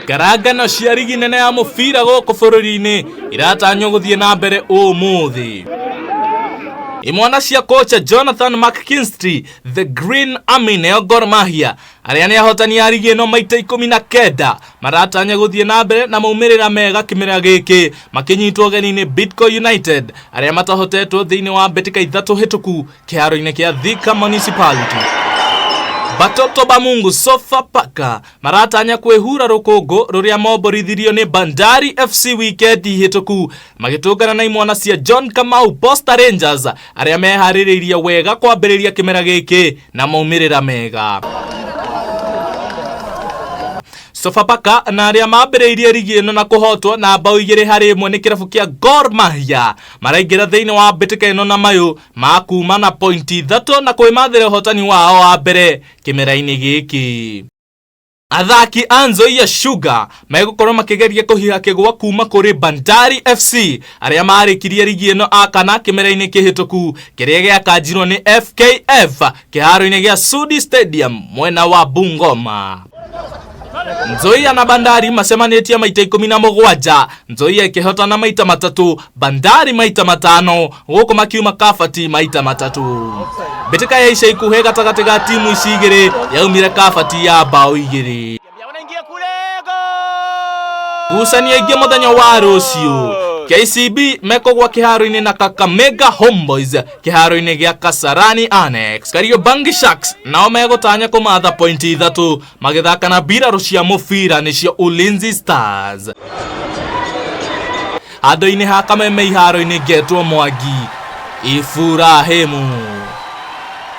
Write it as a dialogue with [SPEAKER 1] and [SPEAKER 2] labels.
[SPEAKER 1] Ngarangano cia rigi nene ya mũbira gũkũ bũrũri-inĩ iratanywo gũthiĩ na mbere ũmũthĩ. Imwana cia kocha Jonathan McKinstry, The Green Army nĩo Gor Mahia, arĩa nĩ ahotani a rigi ĩno maita 19, maratanya gũthiĩ na mbere na maumĩrĩra mega kĩmera gĩkĩ makĩnyitwo ũgeni nĩ Bidco United arĩa matahotetwo thĩinĩ wa mbĩtĩka 3 hĩtũku kĩharo-inĩ kĩa Thika Municipality. Batoto ba Mungu Sofapaka maratanya kwĩhura rũkũngũ rũrĩa momborithirio nĩ Bandari FC wikendi hĩtũku magĩtũngana na imwana cia John Kamau Posta Rangers arĩa meharĩrĩirie wega kwambĩrĩria kĩmera gĩkĩ na maumĩrĩra mega. Sofapaka na arĩa mambĩrĩirie rigi ĩno na kũhotwo na mbaũ 2-1 nĩ kĩrabu kĩa Gor Mahia maraingĩra thĩinĩ wa mbĩtĩka ĩno na mayũ ma kuma na pointi 3 na kwĩmathĩra ũhotani wao wa mbere kĩmera-inĩ gĩkĩ. Athaki a Nzoia Sugar megũkorwo makĩgeria kũhiha kĩgwa kuma kũrĩ Bandari FC arĩa marĩkirie rigi ĩno a kana kĩmera-inĩ kĩhĩtũku kĩrĩa gĩakanjirwo nĩ FKF kĩharo-inĩ gĩa Sudi Stadium mwena wa Bungoma. Nzoia na Bandari macemanĩtie maita 17, Nzoia ĩkĩhotana maita 3, Bandari maita 5, gũkũ makiuma kabati maita 3. Mbĩtĩka ya ica ikuhĩ gatagatĩ ga timu ici igĩrĩ yaumire kabati ya mbaũ 2. Ngucanio ingĩ mũthenya wa rũciũ, KCB mekũgwa kĩharo-inĩ na Kakamega Homeboys kĩharo-inĩ gĩa Kasarani Annex. Kariobangi Sharks nao megũtanya kũmatha pointi 3 magĩthaka na mbirarũ cia mũbira nĩcio Ulinzi Stars. Handũ-inĩ ha Kameme iharo-inĩ ngetwo Mwangi Iburahĩmu.